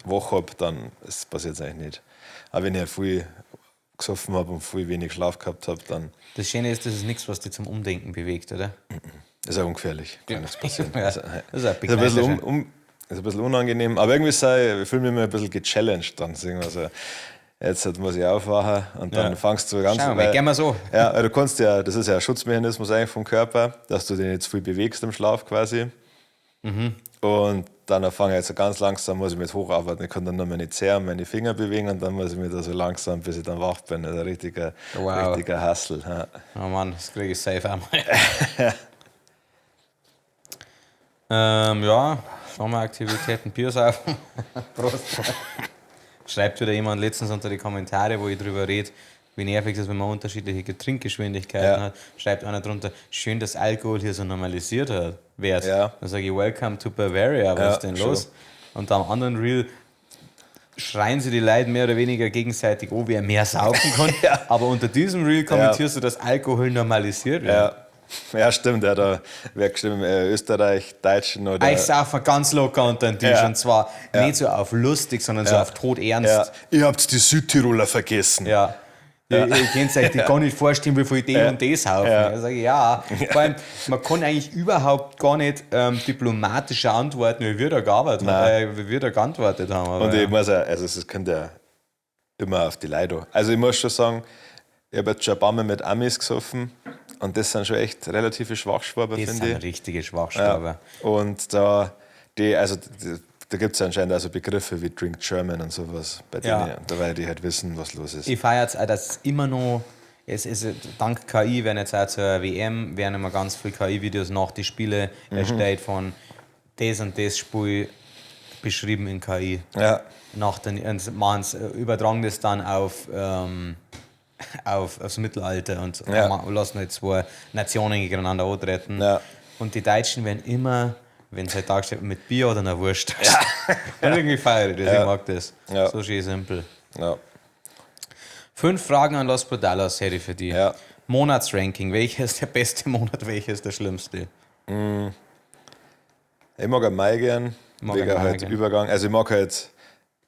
Woche habe, dann passiert es eigentlich nicht. Aber wenn ich halt viel gesoffen habe und viel wenig Schlaf gehabt habe, dann Das Schöne ist, das ist nichts, was dich zum Umdenken bewegt, oder? ist auch ungefährlich. Kann nichts passieren. Ja, Also, das ist ein ist ein bisschen, ist ein bisschen unangenehm, aber irgendwie sei, ich fühle mich immer ein bisschen gechallenged dann. So, jetzt muss ich aufwachen und dann fangst du ganz Schauen wir mal, gehen wir so. Ja, weil du kannst ja, das ist ja ein Schutzmechanismus eigentlich vom Körper, dass du dich nicht zu viel bewegst im Schlaf quasi. Und dann fange ich jetzt so ganz langsam, muss ich mit hocharbeiten. Ich kann dann nur meine Zehen und meine Finger bewegen und dann muss ich mich da so langsam, bis ich dann wach bin. Das ist ein richtiger, richtiger Hassel. Ja. Oh Mann, das kriege ich safe einmal. Ja, Sommeraktivitäten, Bier saufen. Prost. Schreibt wieder jemand letztens unter die Kommentare, wo ich drüber rede, wie nervig es ist, wenn man unterschiedliche Trinkgeschwindigkeiten hat. Schreibt einer drunter, schön, dass Alkohol hier so normalisiert wird. Ja. Dann sage ich, welcome to Bavaria, was ist denn los? Und am anderen Reel schreien sie die Leute mehr oder weniger gegenseitig, oh, wer mehr saufen kann. Aber unter diesem Reel kommentierst du, dass Alkohol normalisiert wird. Ja. Ja, stimmt. Ja, da wäre bestimmt Österreich, Deutschen oder. Ich saufe ganz locker unter den Tisch und zwar nicht so auf lustig, sondern so auf todernst. Ja. Ihr habt die Südtiroler vergessen. Ja. Ihr könnt euch die gar nicht vorstellen, wie viel die und die saufen. Ja. Da sage ich, ja. Vor allem, man kann eigentlich überhaupt gar nicht diplomatischer antworten, wie wir da gearbeitet haben, wie wir da geantwortet haben. Aber Und ich muss ja, also es könnte ja immer auf die Leute. Also ich muss schon sagen, ich habe jetzt schon ein paar Mal mit Amis gesoffen und das sind schon echt relative Schwachschwaber, das finde sind ich. richtige Schwachschwaber. Ja. Und da, die, also da gibt es anscheinend auch so Begriffe wie Drink German und sowas bei denen, da weil die halt wissen, was los ist. Ich feiere jetzt auch, dass immer noch, es ist dank KI werden jetzt auch zur WM, werden immer ganz viele KI-Videos nach die Spiele erstellt von das und das Spiel beschrieben in KI. Ja. Nach den, und machen's, übertragen das dann auf, aufs Mittelalter und lassen halt zwei Nationen gegeneinander antreten. Ja. Und die Deutschen werden immer, wenn es halt dargestellt wird, mit Bier oder einer Wurst. Ja. Und irgendwie feiere ich das, ich mag das. Ja. So schön simpel. Ja. 5 Fragen an Los Brutalos hätte ich für dich. Ja. Monatsranking. Welcher ist der beste Monat, welcher ist der schlimmste? Ich mag auch Mai gern, Mag wegen auch Mai halt gern. Übergang. Also ich mag halt,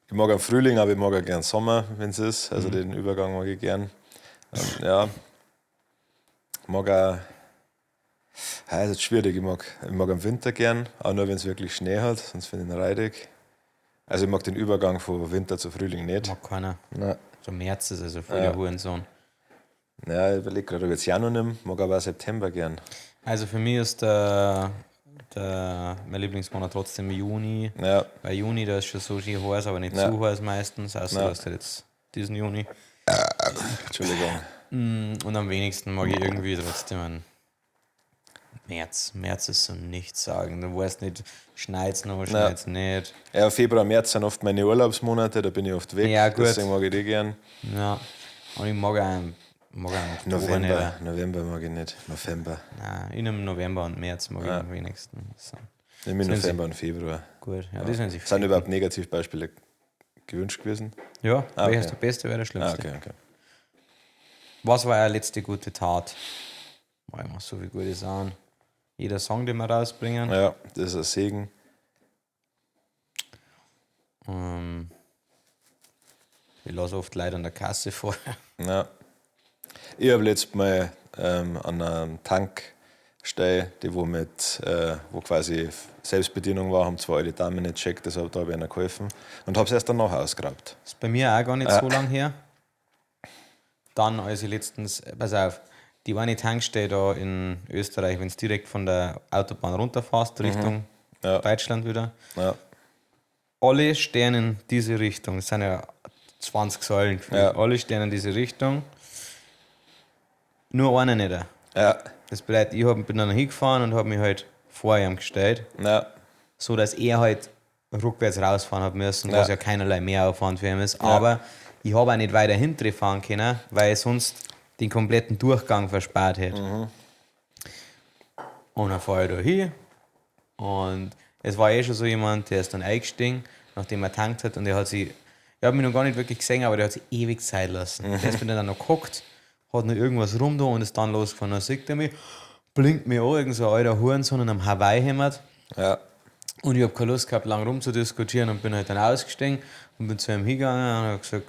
ich mag am Frühling, aber ich mag auch gern Sommer, wenn es ist. Also den Übergang mag ich gern. Ja. Mag auch. Ja, ist jetzt schwierig. Ich mag am Winter gern, auch nur wenn es wirklich Schnee hat, sonst finde ich ihn reidig. Also ich mag den Übergang von Winter zu Frühling nicht. Mag keiner. Nein. So März ist also voll der Hurensohn. Ja, ich überlege gerade, ob ich jetzt Januar nehme, mag aber auch September gern. Also für mich ist der mein Lieblingsmonat trotzdem Juni. Ja. Weil Juni, da ist schon so schön heiß, aber nicht zu heiß meistens, außer du hast halt jetzt diesen Juni. Entschuldigung. Und am wenigsten mag ich irgendwie trotzdem einen März. März ist so nichts sagen. Du weißt nicht, schneit's noch, schneit's nicht. Ja, Februar, März sind oft meine Urlaubsmonate, da bin ich oft weg. Ja, gut. Deswegen mag ich die gern. Ja. Und ich mag auch, Oktober November, nicht. November mag ich nicht. November. Nein, ich nehme November und März mag ich am wenigsten. So. Nimm ich Sind November und Februar. Gut, ja, die sind sich Sind überhaupt Negativbeispiele gewünscht gewesen? Ja, Ah, welcher okay. ist der beste, wer der Ah, schlimmste? okay, okay. Was war eure letzte gute Tat? Boah, ich mach so viel gute Sachen. Jeder Song, den wir rausbringen. Ja, das ist ein Segen. Ich lasse oft Leute an der Kasse vor. Ja. Ich habe letztes Mal an einem Tankstelle, die wo mit, wo quasi Selbstbedienung war, haben zwei alte Damen nicht gecheckt, deshalb da habe ich einer geholfen und habe es erst danach ausgeraubt. Ist bei mir auch gar nicht so lang her. Dann, als ich letztens, pass auf, die eine Tankstelle da in Österreich, wenn du direkt von der Autobahn runterfährst, Richtung Deutschland wieder, Ja. alle stehen in diese Richtung. Das sind ja 20 Säulen gefühlt. Ja. Alle stehen in diese Richtung. Nur einer nicht. Ja. Das bedeutet, ich bin dann hingefahren und habe mich halt vor ihm gestellt, Ja. so dass er halt rückwärts rausfahren hat müssen, was Ja. ja keinerlei Mehraufwand für ihn ist. Aber Ich habe auch nicht weiter hinten fahren können, weil ich sonst den kompletten Durchgang verspart hätte. Und dann fahre ich da hin und es war eh schon so jemand, der ist dann eingestiegen, nachdem er tankt hat und der hat sich, ich habe mich noch gar nicht wirklich gesehen, aber der hat sich ewig Zeit lassen. Der ist mir dann noch geguckt, hat noch irgendwas rum da und ist dann losgefahren. Dann sieht er mich, blinkt mir an, irgend so ein alter Hurensohn in einem Hawaii-Hemd. Ja. Und ich habe keine Lust gehabt, lang rumzudiskutieren und bin halt dann ausgestiegen und bin zu ihm hingegangen und habe gesagt,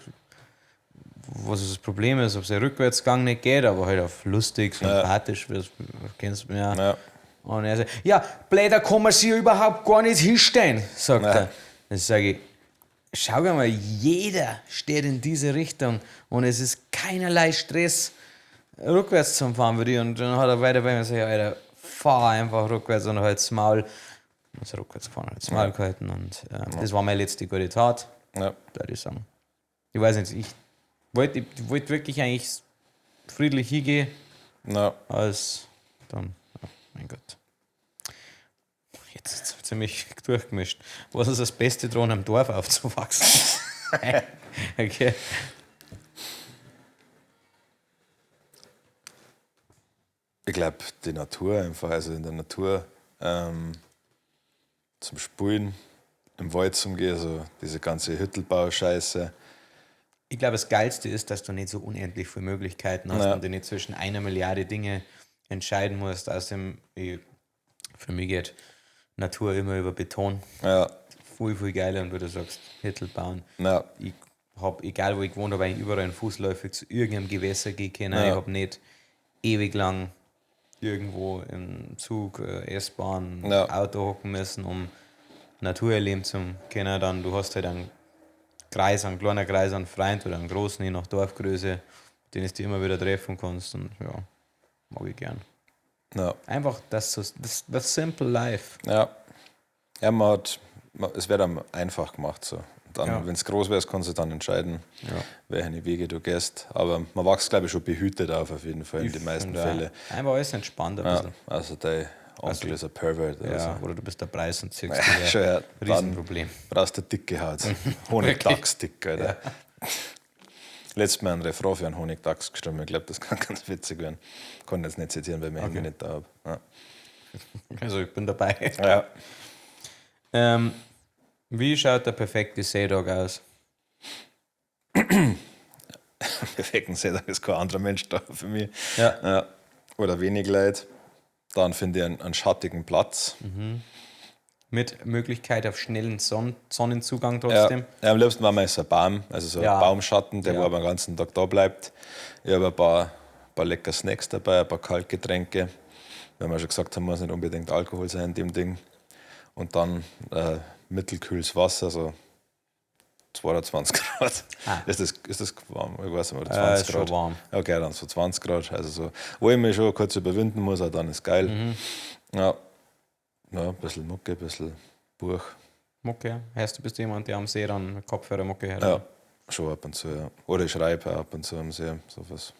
was das Problem ist, ob sein Rückwärtsgang nicht geht, aber halt auf lustig, sympathisch, wie das kennst du ja. Ja. Und er sagt, ja, blöder kann man sich überhaupt gar nicht hinstellen, sagt Ja. er. Dann sage ich, schau mal, jeder steht in diese Richtung und es ist keinerlei Stress, rückwärts zu fahren für dich. Und dann hat er weiter bei mir gesagt, Alter, fahr einfach rückwärts und halt's Maul. Und ist rückwärts gefahren, halt's Maul gehalten. Und das war meine letzte gute Tat, Ja. würde ich sagen. Ich weiß nicht, ich wollte ich wollt wirklich eigentlich friedlich hingehen, Ja. als dann, oh mein Gott. Jetzt ist es ziemlich durchgemischt. Was ist das Beste dran, am Dorf aufzuwachsen? Okay. Ich glaube, die Natur einfach, also in der Natur zum Spulen, im Wald zum Gehen, so diese ganze Hüttelbau-Scheiße. Ich glaube, das Geilste ist, dass du nicht so unendlich viele Möglichkeiten hast Ja. und du nicht zwischen einer Milliarde Dinge entscheiden musst. Außerdem, für mich geht Natur immer über Beton. Ja, Viel, viel geiler. Und wie du sagst, Hüttel bauen. ja, Ich habe, egal wo ich gewohnt habe, eigentlich überall fußläufig zu irgendeinem Gewässer gehen können. Ja. Ich habe nicht ewig lang irgendwo im Zug, S-Bahn, Ja. Auto hocken müssen, um Natur erleben zu können. Dann, du hast halt einen Kreis, einen kleinen Kreis an Freund oder einen großen, je nach Dorfgröße, den du immer wieder treffen kannst. Und ja, mag ich gern. ja, Einfach das, so- das, das Simple Life. ja. Ja, man hat, es wird einem einfach gemacht so. Und dann, Ja. wenn es groß wäre, kannst du dann entscheiden, Ja. welche Wege du gehst. Aber man wächst, glaube ich, schon behütet auf jeden Fall in den meisten Und, Fällen. Einfach alles entspannt ein Ja, bisschen. also dein Onkel ist ein Pervert oder Ja, so. oder du bist der Preis und ziehst Ja, dir schon, ja. Dann Riesenproblem. brauchst du dicke Haut. Honigdachs dick, Alter. Letztes Mal einen Refrain für einen Honigdachs geschrieben. Ich glaube, das kann ganz witzig werden. Kann jetzt nicht zitieren, weil ich mein Handy nicht da habe. Ja. Also ich bin dabei. Ja. Wie schaut der perfekte Seedog aus? Perfekten Setup ist kein anderer Mensch da für mich. Ja. Ja. Oder wenig Leute. Dann finde ich einen schattigen Platz. Mit Möglichkeit auf schnellen Sonnenzugang trotzdem. Ja. Ja, am liebsten war mir so ein Baum, also so ein Ja. Baumschatten, der Ja. wo aber den ganzen Tag da bleibt. Ich habe ein paar lecker Snacks dabei, ein paar Kaltgetränke. Weil wir schon gesagt haben, muss nicht unbedingt Alkohol sein in dem Ding. Und dann mittelkühles Wasser, so 22 Grad. Ah. Ist das warm? Ich weiß nicht, oder 20 Ist schon Grad. warm. Okay, dann so 20 Grad. Also so, wo ich mich schon kurz überwinden muss, auch dann ist geil. Mhm. Ja. Ja, ein bisschen Mucke, ein bisschen Buch. Mucke. Heißt, du bist jemand, der am See dann Kopfhörer Mucke hört? Ja, schon ab und zu, ja. Oder ich schreibe auch ab und zu am See, sowas.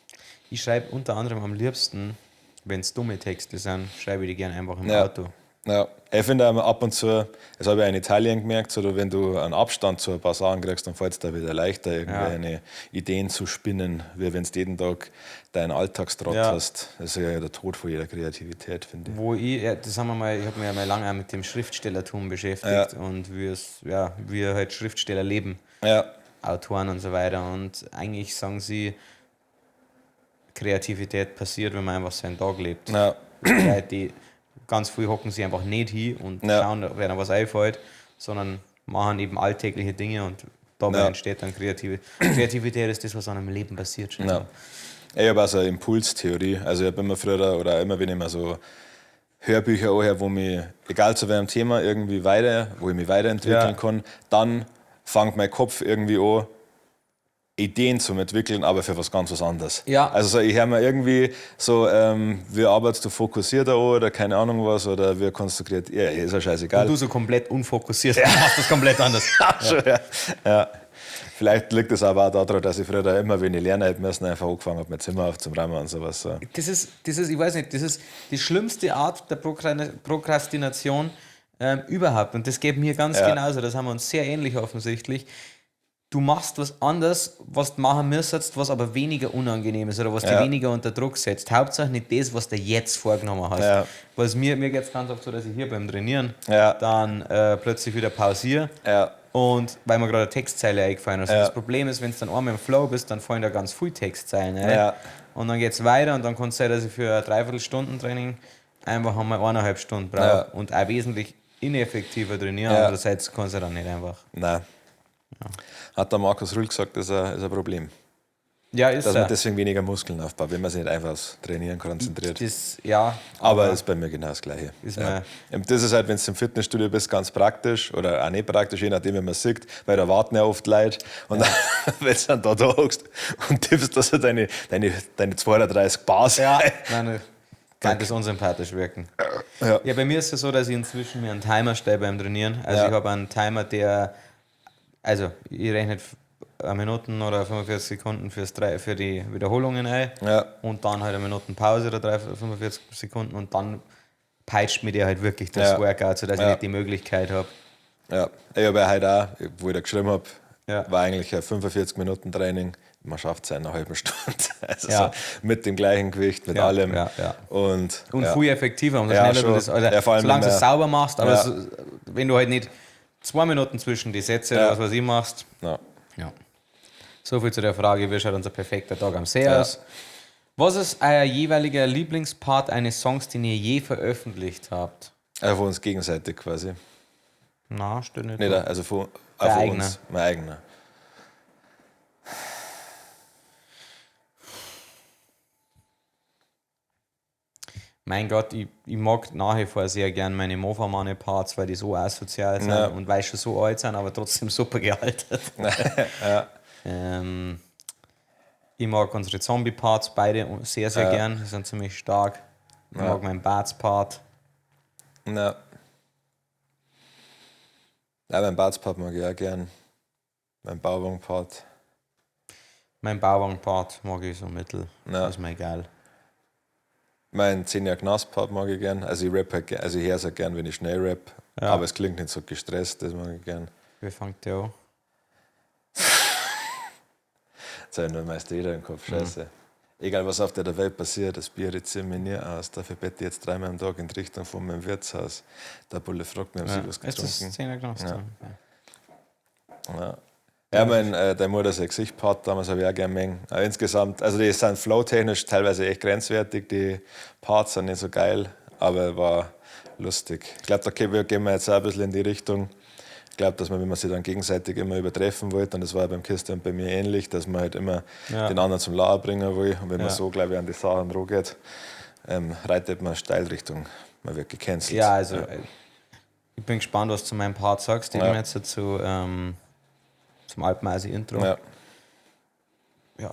Ich schreibe unter anderem am liebsten, wenn es dumme Texte sind, schreibe ich die gerne einfach im Ja. Auto. Ja, ich finde auch ab und zu, das habe ich auch in Italien gemerkt, so, wenn du einen Abstand zu ein paar Sachen kriegst, dann fällt es dir wieder leichter, irgendwelche Ideen zu spinnen, wie wenn du jeden Tag deinen Alltagstrott Ja. hast. Das ist ja der Tod von jeder Kreativität, finde ich. Wo ich, ja, das haben wir mal, ich habe mich ja mal lange auch mit dem Schriftstellertum beschäftigt und wie es, ja, wie halt Schriftsteller leben. Ja, Autoren und so weiter. Und eigentlich sagen sie, Kreativität passiert, wenn man einfach seinen Tag lebt. ja, Weil die ganz früh hocken sie einfach nicht hin und Ja. schauen, ob ihnen was einfällt, sondern machen eben alltägliche Dinge und dabei Ja. entsteht dann Kreativität. Kreativität ist das, was an einem Leben passiert. schon. Ja. Ich habe auch so eine Impulstheorie. Also ich habe immer früher oder immer, wenn ich mir so Hörbücher anhöre, wo mich, egal zu welchem Thema, irgendwie weiter, wo ich mich weiterentwickeln Ja. kann, dann fängt mein Kopf irgendwie an, Ideen zu entwickeln, aber für was ganz was anderes. Ja. Also so, ich höre mir irgendwie so, wie arbeitest du fokussierter an oder keine Ahnung was oder wie kannst du kreativ, ja, ist ja scheißegal. Und du so komplett unfokussiert, machst das komplett anders. Schon, ja. Ja. Vielleicht liegt es aber auch daran, dass ich früher immer, wenn ich lernen hätte müssen, einfach angefangen habe, mein Zimmer aufzuräumen und sowas. So. Das ist, ich weiß nicht, das ist die schlimmste Art der Prokrastination überhaupt. Und das geht mir ganz Ja. genauso. Das haben wir uns sehr ähnlich offensichtlich. du machst was anderes, was du machen müsstest, was aber weniger unangenehm ist oder was dich weniger unter Druck setzt. Hauptsache nicht das, was du jetzt vorgenommen hast. Ja. Was mir geht es ganz oft so, dass ich hier beim Trainieren Ja. dann plötzlich wieder pausiere. Ja. Und weil mir gerade eine Textzeile eingefallen ist. Ja. Das Problem ist, wenn du dann einmal im Flow bist, dann fallen da ganz viele Textzeilen ein. Ja. Und dann geht es weiter und dann kann es sein, dass ich für ein Dreiviertelstunden-Training einfach einmal 1,5 Stunden brauche Ja. und auch wesentlich ineffektiver trainieren. Ja. Andererseits kannst du dann nicht einfach. Nein. Hat der Markus Rühl gesagt, das ist ein Problem. Ja, ist Dass er. man deswegen weniger Muskeln aufbaut, wenn man sich nicht einfach aufs Trainieren konzentriert. Das, ja, Aber ist bei mir genau das Gleiche. Ist ja. Das ist halt, wenn du im Fitnessstudio bist, ganz praktisch oder auch nicht praktisch, je nachdem, wie man sieht, weil da warten ja oft Leute. Und dann, wenn du dann da hockst und tippst, dass du deine 32 Bars Ja, nein, kann das unsympathisch wirken. Ja. Ja, bei mir ist es so, dass ich inzwischen mir einen Timer stelle beim Trainieren. Also Ja. ich habe einen Timer, der, also ich rechne Minuten oder 45 Sekunden für die Wiederholungen ein. Ja. Und dann halt eine Minuten Pause oder 45 Sekunden und dann peitscht mir der halt wirklich das Ja. Workout, sodass ich Ja. nicht die Möglichkeit habe. Ja, ich habe ja heute auch, wo ich da geschrieben habe, Ja. war eigentlich ein 45-Minuten-Training. Man schafft es in einer halben Stunde. Also Ja. so mit dem gleichen Gewicht, mit Ja, allem. ja, ja. Und, Und ja. viel effektiver, umso Ja, schneller du schon. das, also Ja, vor allem, solange du wenn es man- sauber machst, aber Ja. so, wenn du halt nicht 2 Minuten zwischen die Sätze oder Ja. was weiß ich machst. Ja. Ja. So viel zu der Frage, wie schaut unser perfekter Tag am See Ja. aus? Was ist euer jeweiliger Lieblingspart eines Songs, den ihr je veröffentlicht habt? Also von uns gegenseitig quasi. Na, steht nicht. Nicht, da. also von, Dein auch von eigener. uns, mein eigener. Mein Gott, ich mag nach wie vor sehr gern meine Mofa-Mane-Parts, weil die so asozial sind Ja. und weil sie schon so alt sind, aber trotzdem super gealtert. Ich mag unsere Zombie-Parts beide sehr, sehr Ja. gern. Die sind ziemlich stark. Ich Ja. mag meinen Bats-Part. Ja. Ja, mein Bartspart mag ich auch gern. Mein Bauwagenpart. Mein Bauwagen-Part mag ich so mittel. Ja. Ist mir egal. Mein 10 Jahre Knast-Part mag ich gern. Also ich rap halt, also ich höre es halt gern, wenn ich schnell rap. Ja. Aber es klingt nicht so gestresst, das mag ich gern. Wie fängt der an? Jetzt habe ich nur meist jeder im Mhm. Kopf, scheiße. Egal was auf der Welt passiert, das Bier ziehe mir nie aus. Dafür bette ich jetzt dreimal am Tag in die Richtung von meinem Wirtshaus. Der Bulle fragt mich, ob sie was Ist das getrunken. 10er Knast? Ja. Ja. Ja. Ja, mein, deine Mutter sein Gesicht-Part damals habe ich auch gerne mengen. Aber insgesamt, also die sind flowtechnisch teilweise echt grenzwertig, die Parts sind nicht so geil, aber war lustig. Ich glaube, da gehen wir jetzt auch ein bisschen in die Richtung. Ich glaube, dass man, wenn man sich dann gegenseitig immer übertreffen wollte, und das war ja beim Christian bei mir ähnlich, dass man halt immer Ja. den anderen zum Lager bringen will. Und wenn man Ja. so, glaube ich, an die Sachen rangeht, reitet man steil Richtung, man wird gecancelt. Ja, also ich bin gespannt, was du zu meinem Part sagst. Ich Ja. bin jetzt dazu zum Alpenasi-Intro. Ja. Ja.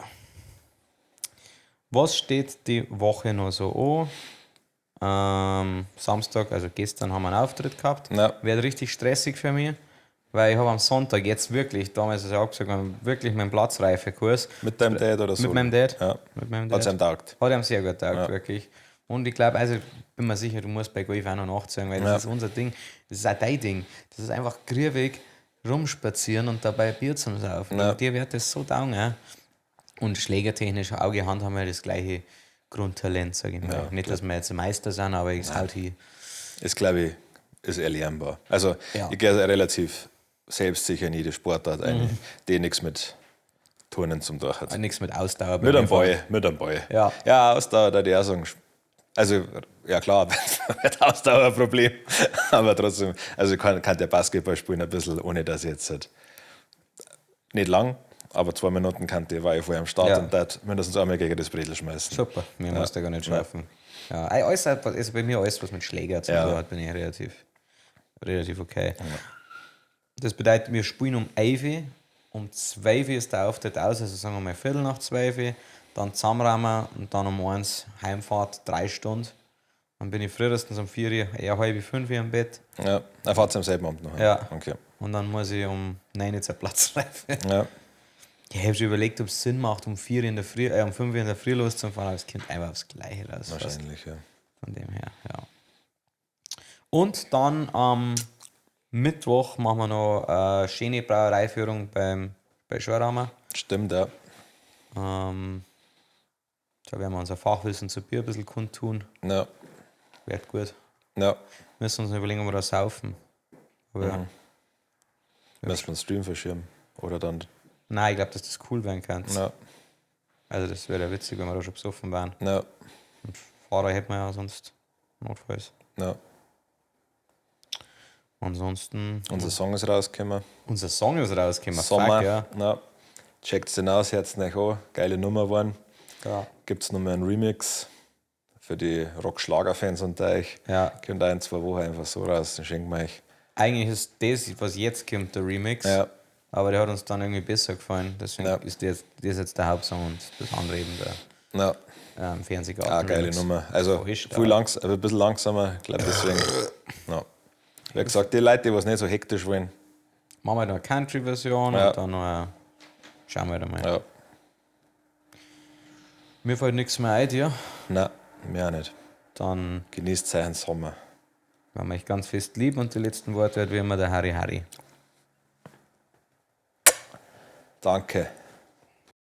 Was steht die Woche noch so an? Samstag, also gestern haben wir einen Auftritt gehabt. Ja. Wird richtig stressig für mich, weil ich habe am Sonntag jetzt wirklich, damals ist ja auch gesagt, wirklich meinen Platzreifekurs. Mit deinem Dad oder so? Mit meinem Dad. Ja. Mit meinem Hat's Dad. ihm taugt. Hat ihm sehr gut taugt, Ja. wirklich. Und ich glaube, also bin mir sicher, du musst bei Golf auch noch nachziehen, weil das Ja. ist unser Ding. Das ist auch dein Ding. Das ist einfach griewig rumspazieren und dabei Bier zum Saufen. Ja. Und dir wird das so taugen. Ja? Und schlägertechnisch, Auge, Hand haben wir das gleiche Grundtalent, sage ich mal. Ja, Nicht, dass wir jetzt Meister sind, aber ich haut hier. Ist, glaube ich, ist erlernbar. Also Ja. ich gehe relativ selbstsicher in jede Sportart ein, die nichts mit Turnen zum Tun hat. Nichts mit Ausdauer. bei Mit mir einem Ball, mit einem Ball. Ja. Ja, Ausdauer, da ich auch sagen. Also, ja klar, mit Ausdauer ein Problem. Aber trotzdem, also ich kann der Basketball spielen ein bisschen, ohne dass ich jetzt halt nicht lang, aber 2 Minuten kann die, war ich vorher am Start Ja. und dort mindestens einmal gegen das Bredel schmeißen. Super, mir muss da gar nicht schaffen. Ja, alles, also bei mir alles, was mit Schläger zu Ja. tun hat, bin ich relativ okay. Das bedeutet, wir spielen um 11 Uhr, um 12 Uhr ist der Auftritt aus, also sagen wir mal 12:15, dann zusammenräumen und dann um 1 Heimfahrt, 3 Stunden. Dann bin ich frühestens um 4 Uhr, eher 4:30 Uhr im Bett. Ja, dann fahrt ihr am selben Abend noch. heim. Ja. Okay. Und dann muss ich um 9 Uhr zur Platzreife. Ja. Ja, ich habe schon überlegt, ob es Sinn macht, um 4 Uhr in der Früh, um 5 Uhr in der Früh loszufahren, aber es kommt einfach aufs Gleiche raus. fast. Wahrscheinlich, ja. Von dem her, ja. Und dann am Mittwoch machen wir noch eine schöne Brauereiführung beim bei Schorraumer. Stimmt, ja. Da werden wir unser Fachwissen zu Bier ein bisschen kundtun. Ja. Wird gut. Ja. Müssen uns noch überlegen, ob wir da saufen. Aber ja. Müssen wir den Stream verschieben. Oder dann. Nein, ich glaube, dass das cool werden kann. Ja. Also das wäre ja witzig, wenn wir da schon besoffen wären. Ja. Und Fahrer hätten wir ja sonst notfalls. Ja. Ansonsten. Unser Song ist rausgekommen. Unser Song ist rausgekommen. Sommer. Fuck, ja. Ja. Checkt's den aus, hört's euch an. Geile Nummer geworden. Ja. Gibt's nochmal einen Remix für die Rock-Schlager-Fans unter euch. Ja. Kommt auch in 2 Wochen einfach so raus, dann schenken wir euch. Eigentlich ist das, was jetzt kommt, der Remix. Ja. Aber der hat uns dann irgendwie besser gefallen. Deswegen Ja. ist das jetzt der Hauptsong und das andere eben der Ja. Fernsehgarten. Ah, geile Remix. Nummer. Also Voll stark. viel aber ein bisschen langsamer, ich glaub, deswegen. Ja. Wie gesagt, die Leute, die was nicht so hektisch wollen. Machen wir noch eine Country-Version Ja. und dann noch eine, schauen wir halt mal. Ja. Mir fällt nichts mehr ein, dir. Nein, mir auch nicht. Dann genießt seinen Sommer. Wenn wir euch ganz fest lieb und die letzten Worte hat wie immer der Harry Harry. Danke.